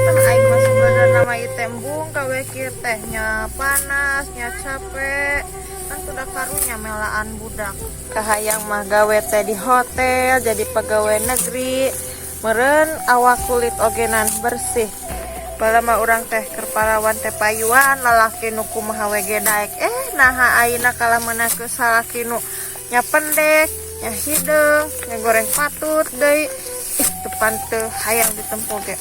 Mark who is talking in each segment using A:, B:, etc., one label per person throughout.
A: Kan aing mah sebenarnya mah ieu teh embung gawe kieu teh, nya panas, nya capek. Kan sudah karunya melaan budak. Kahayang mah gawe teh di hotel, jadi pegawai negeri. Meren awak kulit ogenan bersih. Bala mah urang teh keur parawan teh payuan lalaki nu kumaha we ge daek. Eh, naha ayeuna kalah meunang ke salaki nu nya pendek, nya hideung, nya goreng patut deui. Ih, depan teu hayang ditempo ge.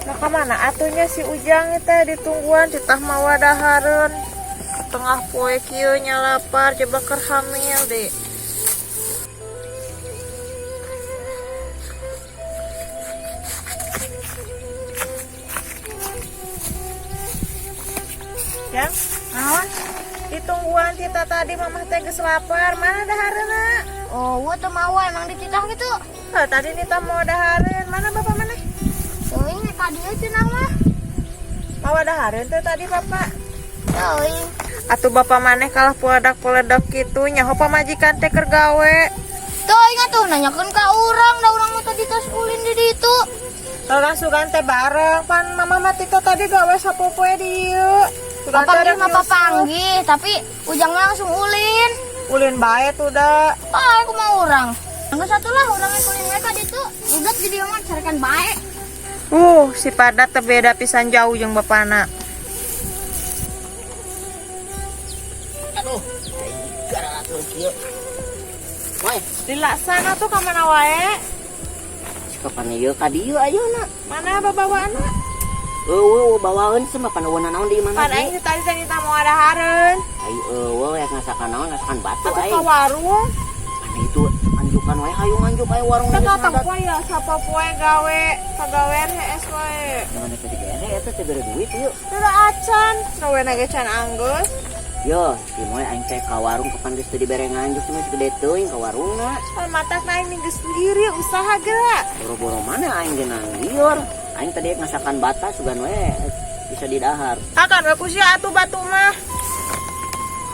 A: Nah, kemana atunya si Ujang teh, ditungguan titah mawa dahareun. Tengah poe kieu nya lapar, coba keur hamil deh. Jang,
B: Naon?
A: Ditungguan kita tadi, mamah teh geus lapar. Mana dahareunna?
B: Oh, gua teu mawa, emang dititah gitu.
A: Heh, tadi nita mau dahareun. Mana bapak mana?
B: Teuing, ka dieu cenah mah.
A: Mawa dahareun teh tadi bapak?
B: Teuing.
A: Atuh bapak maneh kalah poledak-poledak kitu, nyaho pamajikan teh keur gawe.
B: Teuing atuh, nanyakeun ka urang, da urang mah tadi tos ulin di ditu.
A: Orang sugan teh bareng, pan mama mah tita tadi gawe sapopoe di dieu. Sugan teh
B: Papanggih
A: rek
B: mah
A: nyusul.
B: Papanggih, tapi Ujang mah langsung ulin.
A: Ulin bae tuh da.
B: Ah, aku mau urang. Angga satu lah, urang yang ulin mereka ditu. Udah di dieu mah carikan bae.
A: Si padat teh beda pisan jauh jeung bapana.
C: Aduh, aing gara atuh kieu. Moy,
A: Dilaksana tuh ka mana wae?
C: Kapan ieu ka dieu ayeuna?
A: Mana babawaanna?
C: Eueuh, bawaeun sama pan eueuh naon di mana?
A: Pan aing tadi teh nita mau dahareun.
C: Ai eueuh ya ngasakan naon, ngasakan batu
A: Atuh
C: aing.
A: ka warung.
C: Pan itu anjukan wae, hayu nganjuk aya warung
A: Teh
C: geus
A: tatang
C: ngadat.
A: poe ya sapopoe gawe, pagawean hees wae.
C: Jangan teh digere eta teh bere duit yuk.
A: Udah acan, gawe ge can anggeus.
C: Yo, si Moy, aing teh ka warung kapan geus teu dibere nganjuk mah gede teuing ka warungna.
A: Pan matak aing geus sendiri usaha geura.
C: Boro-boro mana aing ge liur. Aing tadi ngasakan bata sugan we bisa didahar.
A: Hakan we ku sia atuh batu mah.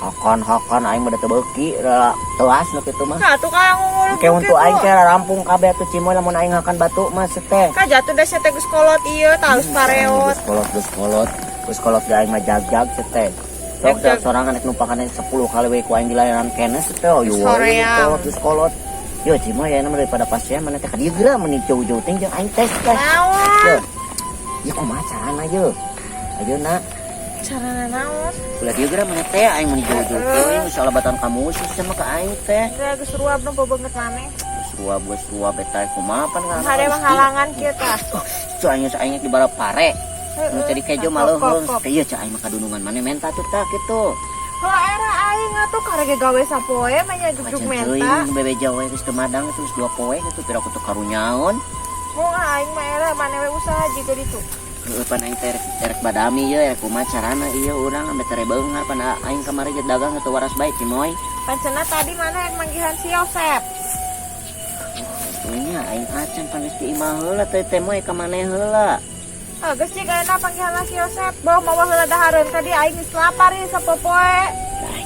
C: Hakan hakan, aing mah da teu beuki, rela telas nu kitu mah.
A: Nah, atuh kayak ngungul.
C: Ke untuk aing teh rampung kabeh atuh, Cimoy, lamun aing hakan batu mah teh.
A: Ka jatuh deh teh geus kolot ieu talus pareot.
C: Geus kolot, geus kolot. Geus kolot ge aing mah jag-jag teh. Sok
A: Jag-jag.
C: sorangan rek numpakan 10 kali we ku aing dilayanan keneh teh. Oh,
A: Geus hoream.
C: Kolot, geus kolot. Yo Cimoy, ya nama daripada pasien mana teh ka dieu geura, meni jauh-jauh teh jeung aing tes teh.
A: Naon?
C: Yo. Ya kumaha carana ye? Ayeuna.
A: Carana naon?
C: Ulah dieu geura mana teh, aing meni jauh-jauh teh geus alabatan kamu sama ka aing teh.
A: Geus geus ruab nu bebeungeut maneh.
C: Geus ruab, geus ruab eta kumaha pan kan.
A: Hade mah halangan kieu tah.
C: Cu aing geus aing di balap pare. Nu tadi kejo maleuheung.
A: Kop, kop.
C: Teh ieu cak aing mah kadunungan maneh menta tuh tah kitu.
A: Heuh, era aing atuh karege gawe sapoe mah nya jugjug
C: Macan
A: menta.
C: teuing bebeja we geus teu madang geus 2 poe kitu, pira ku teu karunyaon.
A: Mau aing mah era maneh we usaha jiga ditu.
C: Heueuh, pan aing teh rek badami ye, rek kumaha carana ieu urang ambe tere beunghar, pan aing kamari ge dagang teu waras bae, Cimoy.
A: Pancena tadi mana yang manggihan si Yosep?
C: Nya aing acan, pan geus di imah heula teh teh moy ka maneh heula.
A: Ah, geus jiga enak panggihan si Yosep. Bawa mawa heula dahareun tadi, aing geus lapar ieu sapopoe.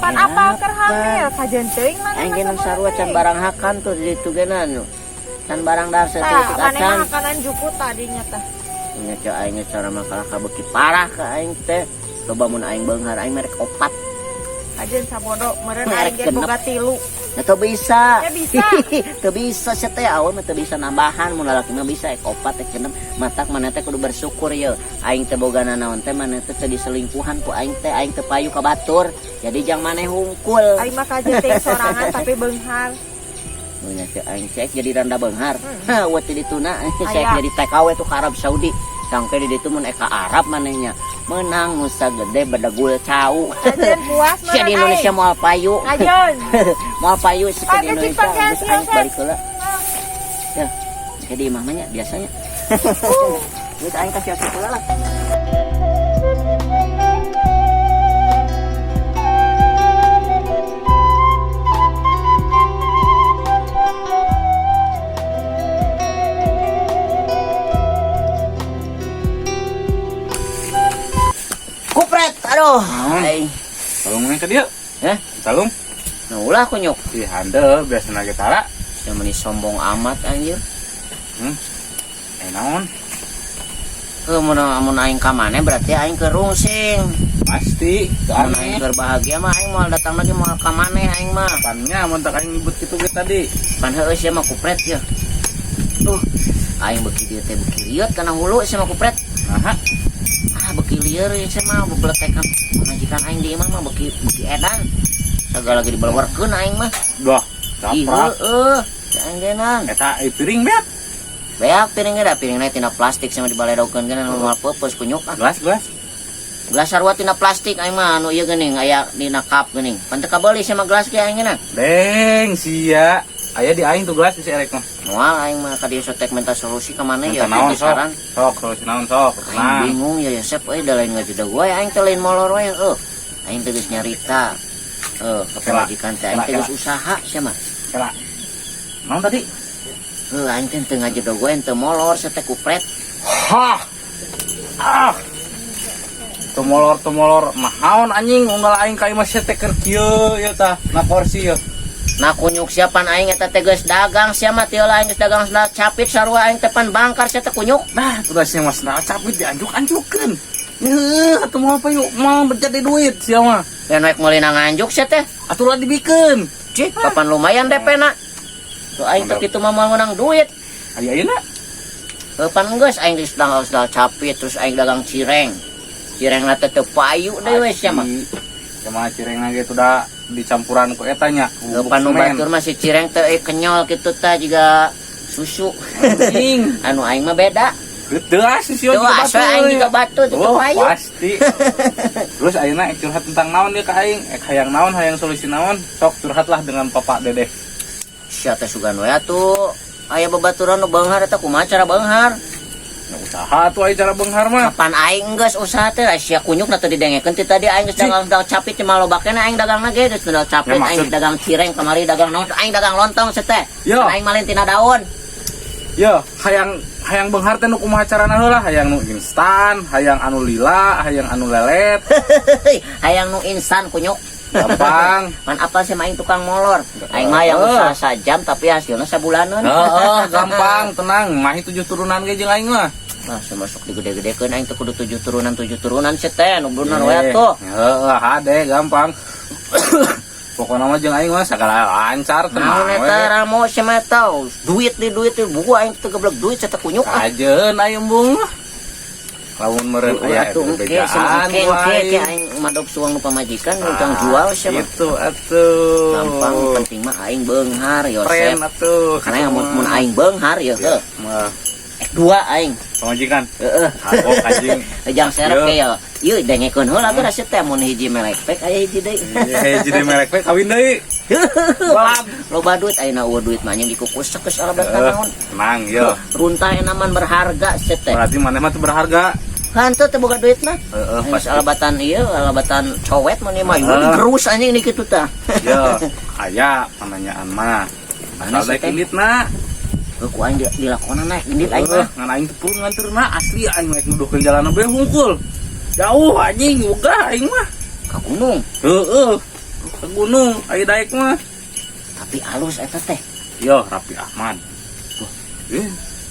A: Pan apa keur hamil? Kajen teuing maneh
C: Aing
A: mah
C: ge nu
A: sapopoe
C: sarua can
A: teuing.
C: Barang hakan tuh di ditu ge nu. Can barang dahar
A: Tah,
C: saeutik
A: maneh
C: acan.
A: mah makanan jukut tadinya tah.
C: Nya cek aing ge cara mah kalah kabeuki parah ka aing teh. Loba mun aing beunghar aing merek opat.
A: Kajen sabodo, meureun
C: Merek
A: aing ge
C: genep.
A: boga tilu.
C: Nah, teu bisa.
A: Ya bisa.
C: Teu bisa sia teh, awal mah teu bisa nambahan, mun lalaki mah bisa ek opat ek genep. Matak maneh teh kudu bersyukur ye. Aing teh boga nanaon teh maneh teh teu diselingkuhan ku aing teh, aing teu payu ka batur. Jadi jang maneh hungkul.
A: Aing mah kajen teuing sorangan tapi beunghar.
C: Nya cek aing cek jadi randa beunghar. Hah, wat di dituna cek
A: Aya.
C: jadi TKW tuh ke Arab Saudi. Sampai di ditu mun ek ka Arab manehnya menang nusa gede bedegul cau.
A: Kajen puas
C: Sia di
A: meureun
C: Indonesia
A: aing.
C: moal payu.
A: Kajen.
C: Moal payu sih di
A: Pakai cik
C: Indonesia
A: pakaian
C: geus
A: si
C: aing
A: Yosep.
C: balik heula. Ya. Jadi imah mah nya biasanya. Geus aing kasih Yosep heula lah. Kupret, aduh.
D: Naon?
C: Aing.
D: Kalau ngomongin ke dia,
C: Heh?
D: Calung?
C: Nah, ulah kunyuk.
D: Ih, hande biasa nage tara.
C: Sia meni sombong amat anjir.
D: Eh, naon?
C: Heuh, mun mun aing ka maneh berarti aing keur rungsing.
D: Pasti,
C: Mun aing
D: aneh.
C: keur bahagia mah aing moal datang lagi, moal ka maneh aing mah.
D: Pannya mun tak aing nyebut kitu ge tadi.
C: Pan heueuh sia mah kupret ya. Tuh, aing beuki dieu teh beuki lieur kana hulu sia mah, kupret.
D: Nah,
C: Ah, beuki lieur sia mah, bebeletekan pamajikan aing di imah mah beuki beuki edan. Sagala ge dibelewerkeun aing mah.
D: Dah,
C: Ih,
D: caprak.
C: heueuh, aing genan.
D: Eta ai piring beak.
C: Beak piringnya dah, piringnya tina plastik sama dibaledokeun kan moal peupeus kunyuk ah.
D: Gelas, gelas.
C: Gelas sarua tina plastik aing mah, anu ieu geuning aya dina cup geuning. Pan teu kabeuli sama gelas ge aing geuna.
D: Deng, sia. Aya di aing tuh gelas bisa erek mah.
C: Moal aing mah ka dieu sotek minta solusi ka maneh ya,
D: Minta naon, sok?
C: saran.
D: Sok, solusi naon sok?
C: Aing
D: Tenang.
C: bingung ya Yosep euy, da lain ngajuda wae aing teh, lain molor wae heuh. Aing teh geus nyarita. Heuh, ka
D: Kela.
C: pamajikan teh aing
D: Kela,
C: teh geus usaha sia mah.
D: Kela. Naon tadi?
C: Heuh, aing teh teu ngajedog wae, teu molor sia teh, kupret.
D: Hah. Ah. Tumolor tumolor naon anjing, unggal aing ka imah sia teh keur kieu ieu tah na kursi ieu.
C: Nah kunyuk, siapan aing eta teh geus dagang sia mah, teu aing geus dagang sendal capit sarua aing teh, pan bangkar sia teh, kunyuk.
D: Nah, udah sia mah sendal capit dianjuk-anjukeun. Heuh, atuh mau apa yuk mau berjadi duit sia mah.
C: Ya naik meuli na nganjuk sia teh.
D: Atuh lah dibikeun.
C: Cik, kapan lumayan DP na. Tuh aing teh kitu mah moal menang duit.
D: Aya ayeuna.
C: Heuh, pan geus aing geus dagang sendal capit, terus aing dagang cireng. Cireng na teh teu payu deui we sia mah.
D: Sama cireng ge udah dicampuran ku eta nya.
C: Heuh, pan nu batur mah si cireng teh euy kenyal kitu tah jiga susu.
D: Anjing.
C: Anu aing mah beda.
D: Teu ah si sia
C: Teu
D: juga
C: asa aing juga batu teu
D: Oh,
C: payu.
D: pasti. Terus ayeuna ek curhat tentang naon dia ka aing? Ek hayang naon, hayang solusi naon? Sok curhatlah dengan Bapak Dedeh.
C: Sia teh sugan we atuh. Aya babaturan nu beunghar eta kumaha cara beunghar?
D: Nah, usaha tuh aya cara beunghar mah.
C: Kapan aing geus usaha teh sia kunyuk na teu didengekeun ti tadi. Aing geus dagang sendal capit cuma loba keneh aing dagangna ge, geus sendal capit
D: Ya,
C: aing dagang cireng kamari, dagang naon, aing dagang lontong sia teh.
D: Yo.
C: Aing malin tina daun.
D: Yo, hayang hayang beunghar teh nu kumaha carana heula? Hayang nu instan, hayang anu lila, hayang anu lelet.
C: Hayang nu instan, kunyuk.
D: Gampang.
C: Pan apa sih aing tukang molor. Aing mah yang usaha sajam tapi hasilnya sabulaneun.
D: Heeh, gampang, tenang. Mahi tujuh turunan ge jeung aing mah.
C: Nah, saya masuk digede-gedekeun aing teh kudu tujuh turunan sia teh nu bener we atuh.
D: Heeh, hade gampang. Pokoknya mah jeung aing mah segala lancar, tenang
C: Naon eta
D: we.
C: ramo sia mah eta? Duit di duit di buku aing teh geblek duit sia teh, kunyuk ah.
D: Kajeun aing embung mah. Lamun meureun aya
C: Atuh engke
D: bejaan
C: engke
D: ku
C: engke
D: aing.
C: ke aing madog suang nu pamajikan ngutang jual sia mah.
D: Itu atuh.
C: Gampang, penting mah aing beunghar,
D: Tren
C: Yosep.
D: atuh.
C: Karena yang mun aing beunghar ya heuh.
D: Mah
C: Dua aing.
D: pamajikan.
C: Heeh.
D: Kagok anjing.
C: Jang serep
D: Yo.
C: ke ya. Ieu dengekeun heula geus sia teh, mun hiji melek pek aya hiji deui.
D: Eh, jadi melek we kawin deui. Balap.
C: Loba duit ayeuna, eueuh duit mah anjing dikukus geus alabat
D: Heeh,
C: naon.
D: tenang yo.
C: Runtah enaman berharga sia teh.
D: Berarti maneh mah teu berharga.
C: Hanteu teu boga duit mah.
D: Heeh,
C: Aing
D: pasti.
C: alabatan ieu, alabatan cowet mun ieu mah ieu
D: Heeh.
C: digerus anjing ini kitu tah.
D: Yo, aya pertanyaan mah.
C: Mana
D: Asal
C: sih,
D: daek
C: teh?
D: inditna.
C: Heuh, ku aing dilakonan naik indit aing
D: Heuh,
C: mah.
D: ngan aing teu perlu nganterna, asli aing naik nuduhkeun jalan bae hungkul. Jauh anjing, wegah aing mah.
C: Ka gunung.
D: Heeh. Ke gunung aya daek mah.
C: Tapi alus eta teh.
D: Yo, Raffi Ahmad. Wah,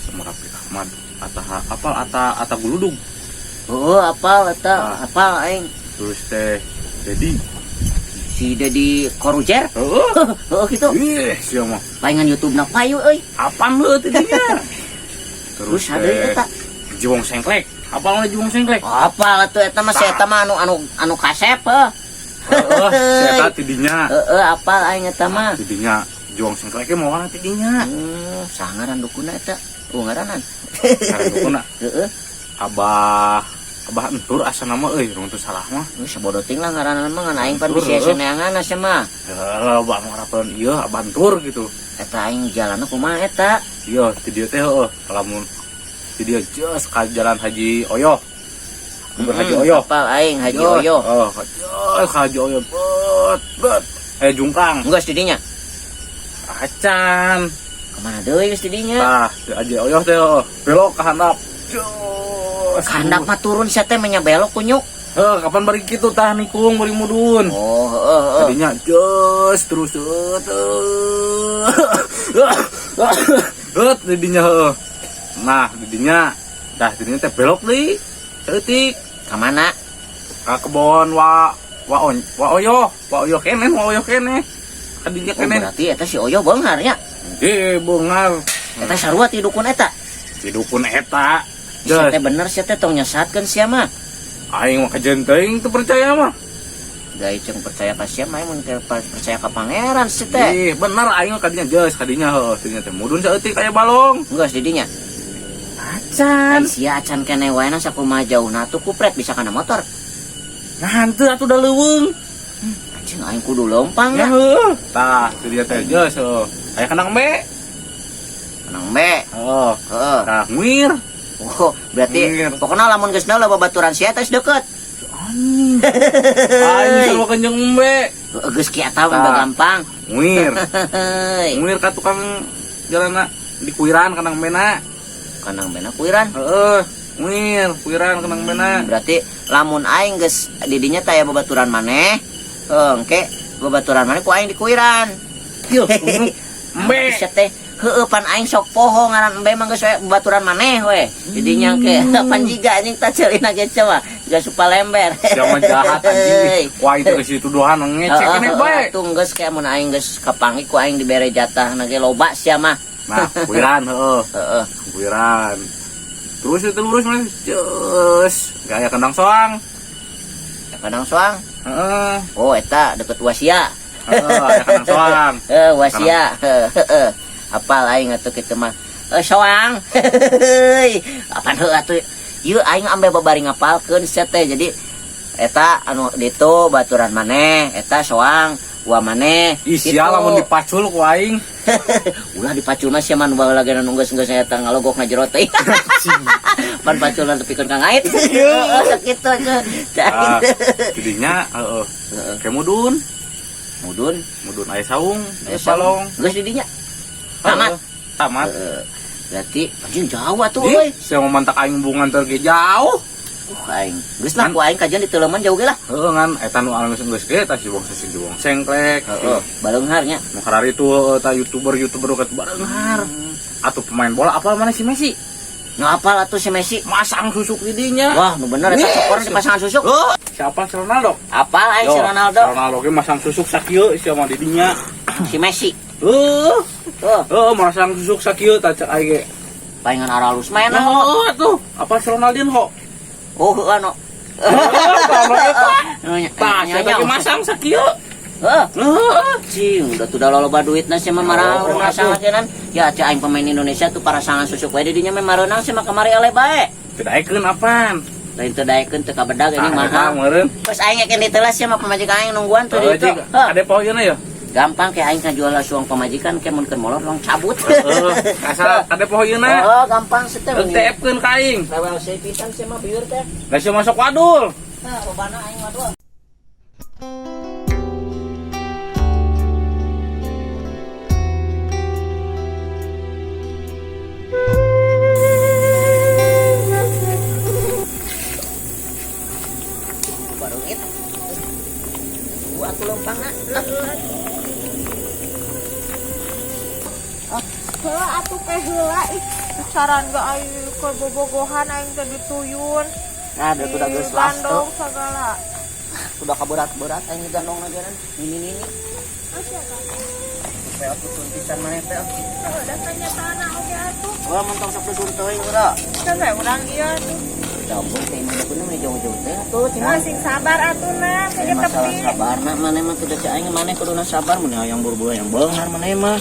D: sama Raffi Ahmad. Ata apal ata ata guludug.
C: Heuh, apal eta,
D: Ah.
C: apal aing.
D: Terus teh Dedi.
C: Si Dedi Corbuzier.
D: Heeh.
C: Heuh kitu.
D: Ih, sia mah.
C: Palingan YouTube na payu euy.
D: Apaan heuh teh dinya?
C: Terus ada eta.
D: Jiwong Sengklek. Apal mana Jiwong Sengklek?
C: Apal atuh eta mah, si eta mah anu anu anu kasep heuh.
D: Heeh, si eta ti dinya.
C: Heeh, apal aing eta mah.
D: Ti dinya Jiwong Sengklek ge moal ti dinya.
C: Sangaran dukuna eta. Oh, ngaranan.
D: Ngaran dukuna
C: Heeh.
D: Abah Abah Entur asa nama euy, rung teu salah mah.
C: Geus sabodo ting lah ngaranan mah, ngan aing pan
D: Entur,
C: bisa
D: heuh.
C: neangan asa mah.
D: Heeh, abah mah ngarapan ieu Abah Entur gitu.
C: Eta aing jalanna kumaha eta?
D: Iya, ti dieu teh heueuh, lamun ti dieu geus ka Jalan Haji Oyo. Kubur Haji Oyo.
C: Apal aing Haji Oyo.
D: Oh, jos ka Haji Oyo. Bet, bet. Eh, jungkang.
C: Geus di dinya.
D: Acan.
C: Kemana deui geus di dinya?
D: Tah, di Haji Oyo teh heueuh, belok ke handap. Jos.
C: Handap mah turun sia teh, menya belok kunyuk.
D: Heuh, kapan bari kitu tah nikung bari mudun.
C: Oh, heeh heeh.
D: Tadinya jos terus heut didinya heuh. Nah, didinya dah didinya teh belok deui. Saeutik
C: Ka mana?
D: Ka kebon wa wa on wa oyo, wa oyo keneh, wa oyo keneh. Ka dinya
C: Oh,
D: keneh.
C: berarti eta si Oyo beunghar nya.
D: Ge beunghar.
C: Eta sarua ti dukun eta.
D: Si dukun eta.
C: Sia
D: Jos,
C: teh bener sia teh tong nyesatkeun sia mah.
D: Aing mah kajeun teuing teu percaya mah.
C: Da ceng percaya ka sia mah aing mun teu percaya ka pangeran sia teh.
D: Ih, bener aing mah kadinya jos, kadinya heuh, dinya teh mudun saeutik aya balong.
C: Geus di dinya.
D: Acan.
C: Ai sia acan keneh wae na sakumaha jauhna tuh kupret bisa kana motor.
D: Nah, henteu atuh da leuweung.
C: Anjing aing kudu leumpang
D: Ya
C: ya.
D: heuh. Tah, di dieu teh geus heuh. Aya kandang embe.
C: Kandang embe.
D: Heeh.
C: Heeh.
D: Tah, nguir.
C: Oh, berarti
D: Nguir.
C: pokoknya lamun geus loba babaturan sia teh deket.
D: Anjing. Aing sarua kenjeng embe.
C: Heeh, geus ki eta mah
D: Tah.
C: gampang.
D: Nguir.
C: Heuy.
D: Nguir ka tukang jalanna di kuiran kandang embena.
C: Kandang embena kuiran.
D: Heeh. Nguir, kuiran kandang embena.
C: Berarti lamun aing geus di dinya teh aya babaturan maneh, heuh engke babaturan maneh ku aing dikuiran.
D: Yuh, embe.
C: Sia teh heueuh pan aing sok poho ngaran embe mah geus we babaturan maneh we. Didinya engke pan jiga anjing tah ceulina ge mah jiga supa lember.
D: Sia mah jahat anjing. Wah, itu geus dituduhan ngecek keneh bae.
C: Atuh geus kayak mun aing geus kapanggih ku aing dibere jatah na ge loba sia mah.
D: Nah, kuiran heeh.
C: Heeh.
D: Kuiran. Terus itu lurus mana? Cus, gaya kandang soang.
C: Ya, kandang soang.
D: Heeh.
C: Oh, eta deket Wasia.
D: Heeh, aya kandang soang.
C: Heuh, Wasia. Heeh. Apal aing atuh kitu mah. Eh, soang. Apaan heuh atuh? Ieu aing ambe babari ngapalkeun sia teh. Jadi eta anu ditu baturan maneh, eta soang, wa maneh.
D: Ih, sia lamun dipacul ku aing.
C: Ulah dipaculna sia mah nu baheula ge nu geus-geus eta ngalogok na jero teh. Pan paculna tepikeun ka ngait. Heeh, sakitu aja.
D: Ah, jadinya heeh.
C: Heeh.
D: Ke mudun,
C: Mudun,
D: mudun aya saung, aya
C: aya saung.
D: balong.
C: Geus di dinya. Tamat.
D: Heeh, tamat.
C: Heeh. Berarti anjing jauh atuh
D: Ih,
C: euy.
D: sia mah mantak aing bungan teh ge jauh.
C: Aing. Geus lah ku aing kajian di Teuleman jauh ge lah.
D: Heeh ngan eta nu alus geus ge tah si bangsa si wong sengklek.
C: Heeh, baleunghar nya.
D: Nu karari itu heuh, tah YouTuber-YouTuber nu barenghar. Atuh pemain bola apal mana si Messi?
C: Nu apal atuh si Messi?
D: Masang susuk di dinya.
C: Wah, nu bener eta
D: Yes.
C: sokor dipasangan susuk.
D: Oh, siapa si Ronaldo?
C: Apal aing si
D: Yo,
C: Ronaldo.
D: Si Ronaldo ge masang susuk sakieu sia mah di dinya.
C: Si Messi.
D: Heuh,
C: Tuh,
D: heuh masang susuk sakieu tah cek aing ge.
C: palingan aralus main
D: Nah, heuh atuh, apa si Ronaldinho?
C: Oh, heuh anu.
D: Heuh, tah sia teh masang sakieu.
C: Heeh.
D: Heuh.
C: Cing, udah tuh udah loba duitna sih mah marah
D: Oh,
C: pasangan kenan. Ya cek aing pemain Indonesia tuh parasangan susuk we di dinya mah mareunang sih mah kamari eleh bae.
D: Teu daekeun apaan?
C: Lain teu daekeun teu kabedag ini
D: Tah, eta
C: mahal.
D: meureun.
C: Pas aing yakin ditelas sih mah pamajikan aing nungguan tuh di
D: Heuh,
C: itu.
D: cing,
C: Heuh.
D: ade poho yeuna ya?
C: Gampang kayak aing kajual suang pamajikan kayak mun keur molor long cabut.
D: Heeh, asal ade poho yeuna.
C: Oh, gampang sih teh.
D: TF-keun ka aing.
C: Rewel sih pisan sih mah bieur teh.
D: Da sia masuk wadul.
C: Nah, lobana aing wadul. Barungit. Gua atuh leumpangna.
A: Heula atuh teh heula ih. Saran ge aing keur bobogohan aing teh dituyun.
C: Nah, da tuh da geus las tuh.
A: Gandong sagala.
C: Sudah kaberat-berat aing digandong na geran. Nini-nini. Peot tutun pisan maneh teh.
A: Heuh, da kanyataana oge atuh.
C: Wah, mentong sok dusun teuing urang.
A: Sampai urang ieu atuh.
C: Jauh teh mah bener mah jauh-jauh teh atuh
A: Nah,
C: cenah.
A: sing sabar atuh nah,
C: Eh,
A: kudu
C: masalah
A: tepi.
C: sabar nah maneh mah teu da cai aing maneh kuduna sabar mun hayang buru-buru hayang beunghar maneh mah.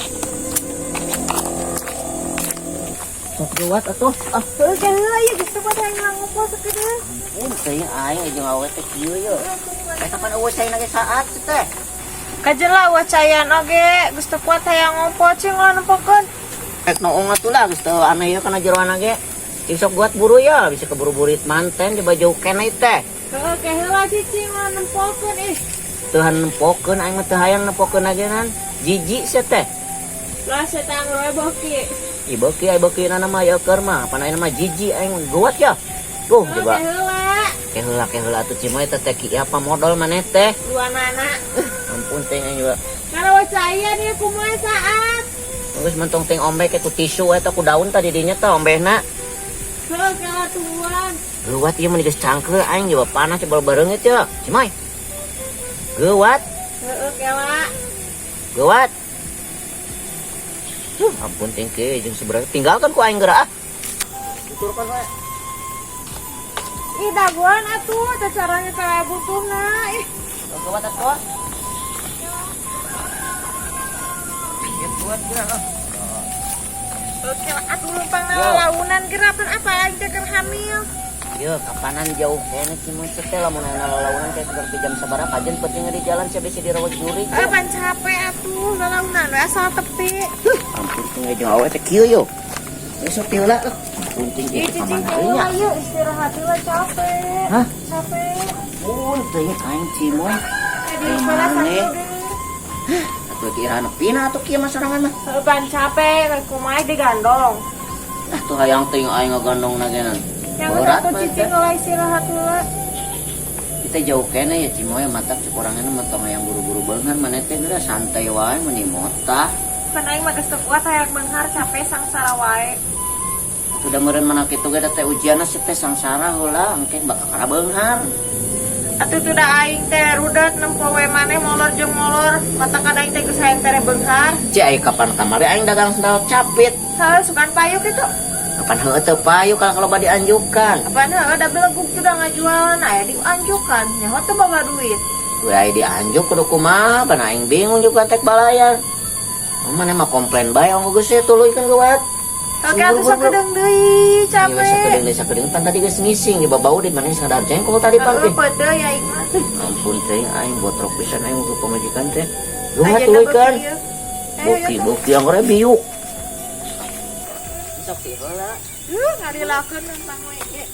C: Sok duat atuh. Ah,
A: Heuh, ke heula ieu geus teu kuat hayang ngumpul sakedeung.
C: pun teuing aing jeung awewe teh kieu ye. Eta pan eueuh cai ge saat teh.
A: Kajela wacayan oge geus teu kuat hayang ngumpul cing ulah nempokeun.
C: Rek noong atuh lah geus teu aneh ieu kana jeroana ge. Cing sok buat buru ya, bisa keburu-burit manten di baju kene teh.
A: Heuh, ke heula cicing ulah nempokeun ih.
C: Teu nempokeun aing mah teu hayang nempokeun agenan. Jijik sia teh.
A: Lah setang we boki.
C: Ih beuki ai beuki na mah ya keur mah, pan ayeuna mah jijik aing mah geuwat ya. Tuh
A: Heuh,
C: coba.
A: ke heula.
C: Ke heula, ke heula atuh, Cimoy, teh teh kieu apa modal maneh teh?
A: Dua nana.
C: Ampun teh aing juga.
A: Kalau saya nih kumaha saat.
C: Geus mentong ting ombe ke ku tisu eta ku daun tadi dinya teh ombehna.
A: Heuh, kalau tungguan.
C: Geuwat ieu mah geus cangkeul aing juga panas coba bereungit ya. Cimoy. Geuwat,
A: Heeh, kela.
C: Geuwat. Huh, ampun ting ke jeung seberapa tinggalkan ku aing geura ah. Tuturkan we.
A: Ih, dagoan atuh teh caranya kayak butuhna. Ih,
C: Geuwat atuh. Ya buat geura ah.
A: Oke, atuh lumpang
C: Yo.
A: launan gerakan apa aing teh keur hamil.
C: Yo, kapanan jauh kene Cimoy teh lamun aya lalaunan kayak seperti jam sabaraha kajen penting di jalan sia bisi dirawat jurig.
A: Eh, pan capek atuh lalaunan we asal tepi.
C: Ampun ting jeung awe teh kieu yo. Besok ti heula. Ampun ting
A: Ih,
C: kieu
A: cicing
C: ka mana nya?
A: heula yuk istirahat heula capek.
C: Hah?
A: Capek.
C: Ampun ting aing Cimoy.
A: Eh, di
C: Aing
A: mana
C: maneh.
A: satu deui.
C: Atuh ti iraha nepina atuh kieu mah sorangan mah.
A: Heuh, pan capek kumaha digandong.
C: Ah tuh hayang ting aing ngagandong na genan.
A: Yang
C: Berat
A: atuh
C: mah
A: cicing
C: teh.
A: heula istirahat heula.
C: Kita jauh kene ya Cimoy matak cek orangnya mah tong hayang buru-buru beungan maneh teh geura santai wae meuni motah.
A: Pan aing mah geus teu kuat hayang beunghar capek sangsara wae.
C: Udah meureun mana kitu ge teh ujianna sih teh sangsara heula engke bakal kana beunghar.
A: Atuh tuh da aing teh rudet nempo we maneh molor jeung molor, matakan aing teh geus hayang tere beunghar.
C: Ci ai kapan kamari aing dagang sendal capit.
A: Heuh, sugan payu kitu.
C: Kapan heueuh teu payu kalau loba dianjukan.
A: Apaan heuh da belegug tuh da ngajualan aya dianjukan. Nyaho teu bawa duit.
C: Gue ai dianjuk kudu kumaha, pan aing bingung juga tek balayan. Mana mah komplain bae ongko geus tuluykeun geuwat.
A: Oke, atuh sakedeung deui,
C: Iya,
A: capek.
C: sakedeung deui sakedeung pan tadi geus ngising di babau di mana sadar jengkol tadi pan.
A: Heuh, peuteuh ya aing mah.
C: Ampun teh aing botrok pisan aing ke pamajikan teh. Geuwat
A: Ayeuna
C: tuluykeun.
A: beuki ieu. Ayo,
C: Boki boki yang biuk. Sok ti heula.
A: Duh, ngalilakeun lempang we ge.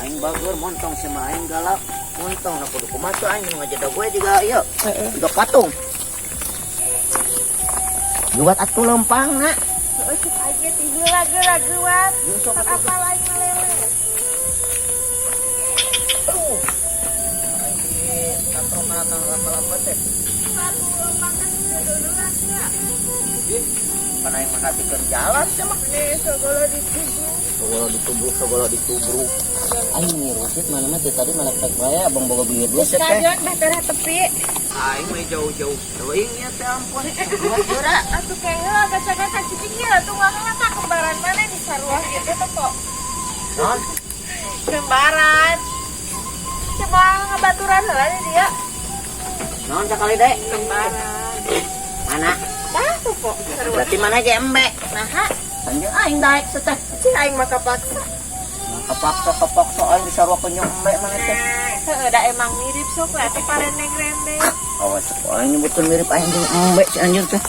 C: Aing bager montong sama aing galak. Montong na kudu kumaha tuh aing ngajadag gue juga ieu. Juga patung. Geuwat atuh lempang na.
A: Heuh, cek aing ge ti heula geura geuwat.
C: Jeung sok
A: Sok
C: atuh.
A: apal aing melele.
C: Aing di kantor kana tangga kalapa teh.
A: Atuh lempang kan duluan ya.
C: Ih, pan aing merhatikeun jalan sia mah.
A: Nih, segala ditubruk.
C: Segala ditubruk, segala ditubruk. Aing ngirusit mana mah teh tadi malah pek wae abang boga duit dua set teh.
A: Kajeun beh tereh tepi.
C: Aing mah jauh-jauh teuing ya teh ampun. Geuwat geura.
A: Atuh kayaknya agak-agak cicing ya tuh ngahana ka kembaran mana di sarua gitu tuh kok.
C: Non,
A: Kembaran. Cuma ngebaturan heula dia.
C: Non sakali deh.
A: Kembaran.
C: Mana?
A: Tah tuh kok sarua.
C: Berarti mana ge embe?
A: Nah,
C: Tanjung aing daek seteh.
A: cing aing mah kapaksa.
C: Kepaksa kepaksa aing disarua kenyang embe mana teh.
A: Heeh, da emang mirip sok lah teh parendeng-rendeng.
C: Awas aing nyebutkeun mirip aing jeung embe si anjir teh.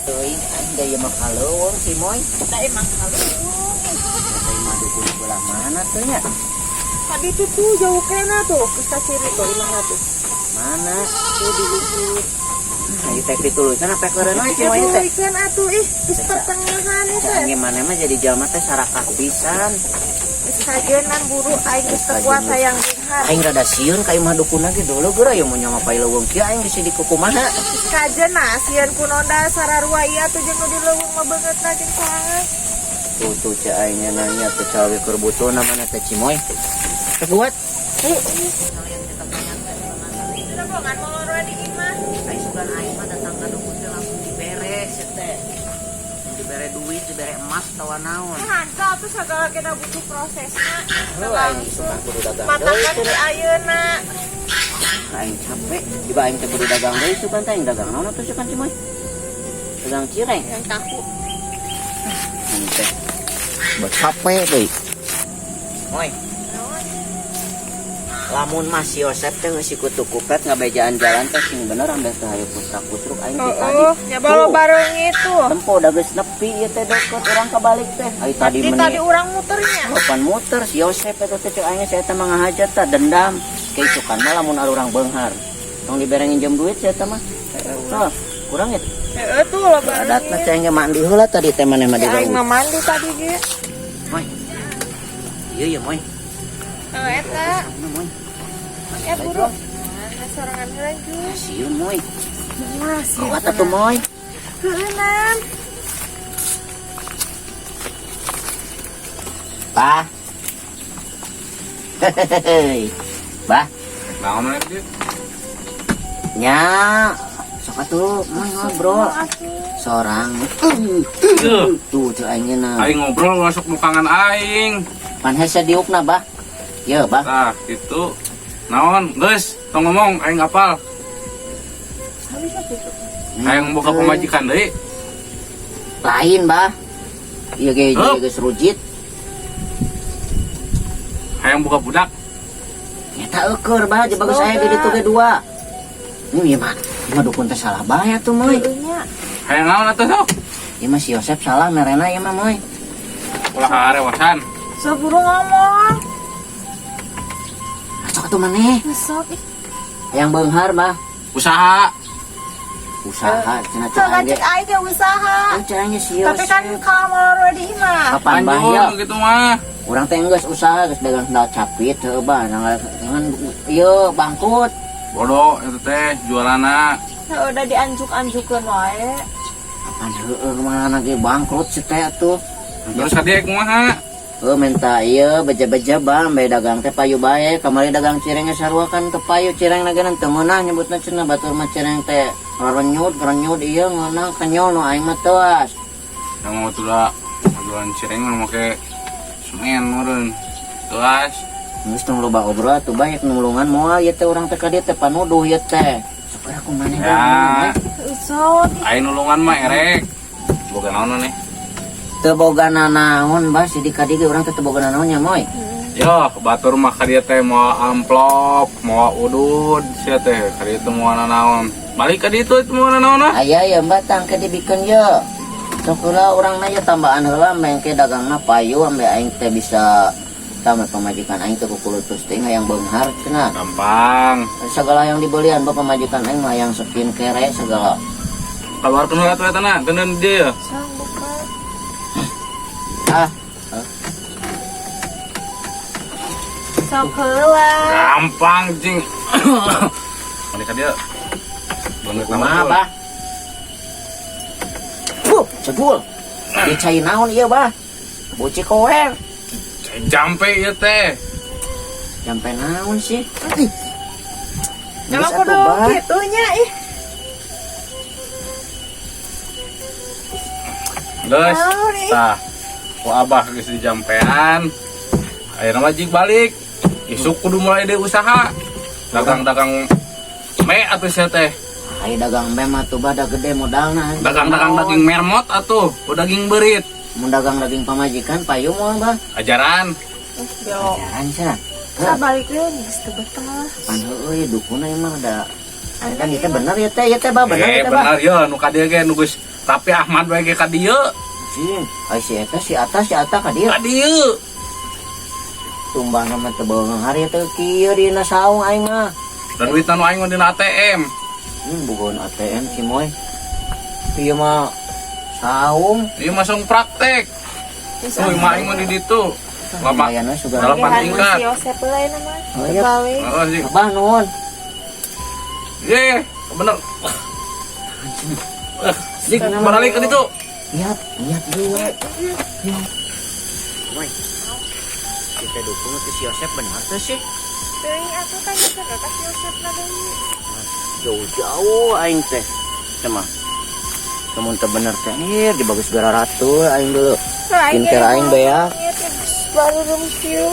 C: Teuing aing da ieu mah kaleuweung si Moy.
A: Da emang kaleuweung.
C: Teh mah dukun belah mana tuh nya?
A: Tadi tuh tuh jauh kena tuh, geus kaciri tuh imahna tuh.
C: Mana?
A: Tuh di luhur.
C: Ayo teh dituluykeun apa keureun we si Moy teh.
A: Dituluykeun atuh ih, geus pertengahan teh.
C: Aing mana mah jadi jalma teh sarakah pisan.
A: Geus kajenan buru aing geus teu kuat hayang beunghar.
C: Aing rada sieun ka imah dukun ge dulu geura ya mun nyama leuweung kieu aing bisi dikukumaha.
A: Geus kajeun sieun ku noda sararua ieu atuh jeung nu di leuweung mah beungeutna jeung soangan.
C: Tuh tuh cek aing nanya teh cawe keur butuhna mana teh Cimoy. Teh kuat.
A: Sudah bongan molor we di imah.
C: Aing sugan aing mah datang ka dukun teh langsung dibere sia teh. Dibere duit, dibere emas tawa naon.
A: Hanta atuh sagala kena butuh prosesna.
C: Heuh aing isukan kudu dagang
A: Matakan
C: deui
A: di ayeuna.
C: Aing capek, tiba aing teh kudu dagang deui sugan teh aing dagang naon atuh sugan Cimoy? Dagang cireng.
A: Yang tahu.
C: Aing teh buat capek deui. Moy, lamun Mas Yosep teh geus kutu kupet ngabejaan jalan teh sing bener ambeh teh hayu kusrak-kusruk aing ti tadi.
A: Oh, ya bawa bareng itu.
C: Tempo da geus nepi ieu teh deket urang kabalik teh. Ai tadi
A: Di
C: meni
A: tadi urang muternya.
C: Kapan muter si Yosep eta teh cek aing saya teh mah ngahajat tah dendam. Keisukan mah lamun arurang beunghar. Tong dibere nginjem duit saya teh mah. Heuh, kurang ya.
A: Heeh tuh lo bareng.
C: Adat mah ceng ge mandi heula tadi teh maneh mah
A: Ya, aing
C: di
A: mah mandi tadi ge.
C: Moy. Iya ya, Moy.
A: Oh, eta.
C: Mana, Moy?
A: Ya buru. Mana sorangan heula, Jus.
C: Sieun, Moy.
A: Wah, sieun.
C: Kuat atuh, Moy.
A: Heueunan.
C: Bah. Hehehe. Bah,
D: Naon maneh dia?
C: Nya. Sok atuh, Moy ngobrol. Sorang. Tuh, cek aing na.
D: Aing ngobrol masuk mukangan aing.
C: Pan hese diukna, Bah. Ye, Bah.
D: Tah, gitu. Naon, geus, tong ngomong aing apal. Hayang boga pamajikan deui.
C: Lain, Bah. Ieu ge
D: Hup.
C: geus rujit.
D: Hayang boga budak.
C: Nyata eueur, Bah, je bagus aya di ditu ge dua. Ieu mah, ieu mah dukun teh salah bae atuh, Moy.
A: Nya.
D: Hayang naon atuh sok?
C: Ieu mah si Yosep salah merena ieu mah, Moy.
D: Ulah karewasan.
A: Sok buru ngomong.
C: Sok atuh maneh.
A: Sok ih.
C: Hayang beunghar, Bah.
D: Usaha.
C: Usaha cenah
A: Sok
C: cek aing ge.
A: ngajak aing ge usaha.
C: Oh, cek aing ge si Yosep.
A: Tapi kan kalau mau di imah.
C: Kapan, Bah ya?
D: Anjur gitu mah.
C: Urang teh geus usaha geus dagang sendal capit heuh, Bah. Ngan ieu bangkrut.
D: Bodoh eta teh jualanna.
A: Nah, udah dianjuk-anjukeun wae.
C: Apaan heueuh mana ge bangkrut si teh atuh.
D: Terus tadi kumaha?
C: Heuh minta ieu beja-beja, Bang, bae dagang teh payu bae. Kamari dagang cireng ge sarua kan teu payu cireng na ge teu meunah nyebutna cenah batur mah cireng teh renyut renyut ieu ngeunah kenyol nu aing mah teuas.
D: Yang mau tuh da jualan cireng mah make semen meureun. Tuas.
C: Geus tong loba obrol atuh bae nulungan moal ieu teh urang teh ka dieu teh panuduh ieu teh. Sok aku maneh
D: Ya,
A: Sok.
D: Aing nulungan mah erek. Boga naon nih?
C: Teu boga nanaon, Bah, si ka dieu ge urang teh teu boga nanaon nya, Moy.
D: Yo, batur mah ka dieu teh moal amplop, moal udud, sia teh ka dieu teh moal nanaon. Balik ka ditu itu moal nanaon ah.
C: Aya ya Mbak tang ke dibikeun ye. Sok heula urang na ye tambahan heula mengke dagangna payu ambe aing teh bisa tambah pamajikan aing teh kukulutus teh hayang beunghar cenah.
D: Gampang.
C: Segala yang dibelian bah pamajikan aing mah hayang skincare segala.
D: Kaluarkeun heula tuh eta na, geuneun dia ya.
A: Sok buka.
C: Ah,
A: Sok heula.
D: Gampang jing. Balik ka dieu. Beungeut
C: kumaha, Bah? Wuh, cedul. Di cai naon ieu, Bah? Buci kower.
D: Cai jampe ieu teh.
C: Jampe naon sih? Ih.
A: Emang
C: Geus
A: kudu
C: atuh, Bah.
A: kitu nya ih.
D: Geus.
A: Naon ih.
D: Tah. Ku abah geus dijampean. Ayeuna mah jig balik. Isuk kudu mulai deui usaha. Dagang-dagang me atuh sia teh.
C: Ai dagang meh mah tuh bah da gede modalna.
D: Dagang-dagang daging mermot atuh, ku daging beurit.
C: Mun dagang daging pamajikan payu moal, Bah.
D: Ajaran.
A: Yo.
C: Ajaran cenah.
A: Sa balik deui geus teu betah.
C: Pan heueuh ye dukuna emang da. Kan itu bener ya teh, ya teh bah bener ya teh bah.
D: Bener ya nu ka dieu ge nu geus tapi Ahmad bae ge ka dieu.
C: Cing, ai si eta si ata si ata ka dieu.
D: Ka dieu.
C: Tumbang mah teu beunghar hari teh kieu dina saung aing mah.
D: Dan duitna nu aing mah dina ATM.
C: Bogoan ATM si Moy. Ieu mah saung.
D: Ieu mah saung praktek. Tuh imah aing mah di ditu. Lama.
C: Lumayan we sugan.
D: Delapan tingkat.
A: Si Yosep heula ieu mah.
C: Oh, iya.
A: Balik.
D: Heeh sih.
C: Abah nuhun.
D: Ye, bener. Jik, balik ke ditu.
C: Niat, niat dulu. Moy. Kita dukung tuh si Yosep bener tuh sih.
A: Teuing atuh kan geus ka si Yosep na deui.
C: Jauh-jauh aing teh. Cema. Kamu teu bener teh, ih di bagus gara ratu aing dulu.
A: Nah,
C: Skincare aing beak.
A: Baru rum kieu.